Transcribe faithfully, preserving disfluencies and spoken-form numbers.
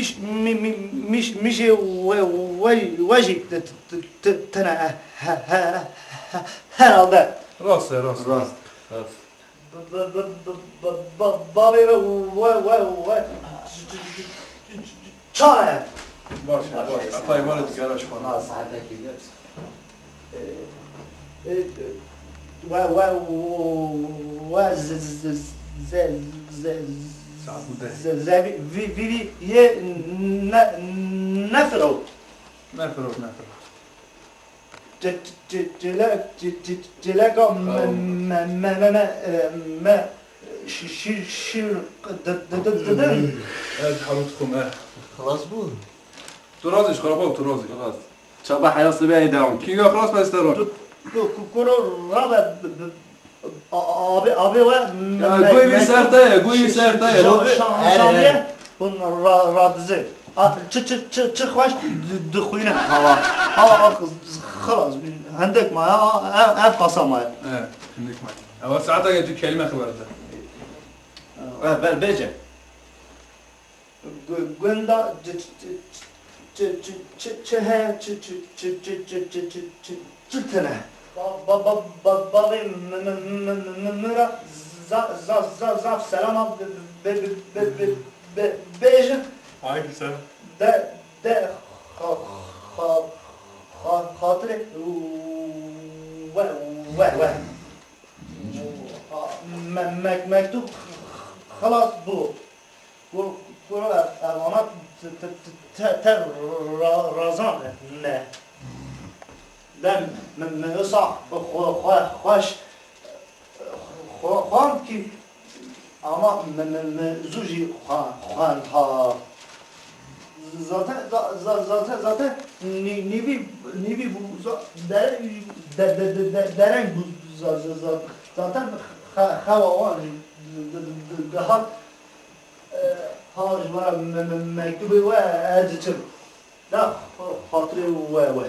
Îş, mi-, mi-, miş-, mişê we, we, we jî te-, te-, te-, tene, he-, he-, he-, herhalde. Rast e, rast. Rast. Rast. Ba-, ba-, ba-, ba-, ba-, ba-, bavê we, we, we, we. Çaye. Baş e, baş e. Efay were digara ji xwe. Ha, saetekî ne. E, e, e, we, we, we, ze-, ze-, ze-, ze-, Saet bu deh. Ze-, ze-, vi-, vi-, vi-, yê ne-, nefiro. Nefiro, nefiro. Çi-, çi-, çi-, çile-, çi-, çi-, çileka me-, Ew. me-, me-, me-, me-, e, me-, şi-, şi-, şi-, di-, di-, di-, di-, di-, Ez herû dixwim, eh. Xilas bû. Tu razî ji xwe re bab, tu razî. Rast. Çaba heya sibê ey dewam. Kînga xilas me isteron. Tu, tu, ku-, kuro rabe, b-, b-, a-, a-, abê, abê we, Ya, me-, guy wî me-, ser te ye, guy wî ser te ye. Şa-, şa-, Her, şamiye, her. Hûn ra-, radizê. A, çi, çi, çi, çi xweş di-, dixwîne. Hava. Ha, ha, xilas, hendek maye, ha, ev, ev qasa maye. Evet, hindik maye. Ewa saeteke tu kelîme xwe berde. Ev, ber, bêje. Gu-, gunda çi, çi, çi heye, çi, çi tune? Ba-, ba-, ba-, ba-, bavê mi-, mi-, mi-, mi-, mi-, mi ra za-, za-, za-, zaf selama be-, be-, be-, be-, be-, be-, bêjin. Aleyküm selam. De, de, xa-, xa-, xa-, xatirê we, we, we. Me-, me-, mektûb xilas bû. Ku-, kuro ev, ev ana te, te, te, te, te ra-, razan e. Ne. Dem me, me wisa xwe, xwe, xweş, xwe, xwend kî, ama me, me, me zû jî xwe, xwend ha. Zaten, za-, za-, zaten, zaten nî-, nîvî, nîvî bû, za-, dere-, de-, de-, de-, de-, dereng bû, za-, za-, za-, zaten xe-, xewa wan jî di-, di-, di-, di-, dihat, e, ha ji me re me-, me-, mektubê we ez diçim. Da xatirê we, we.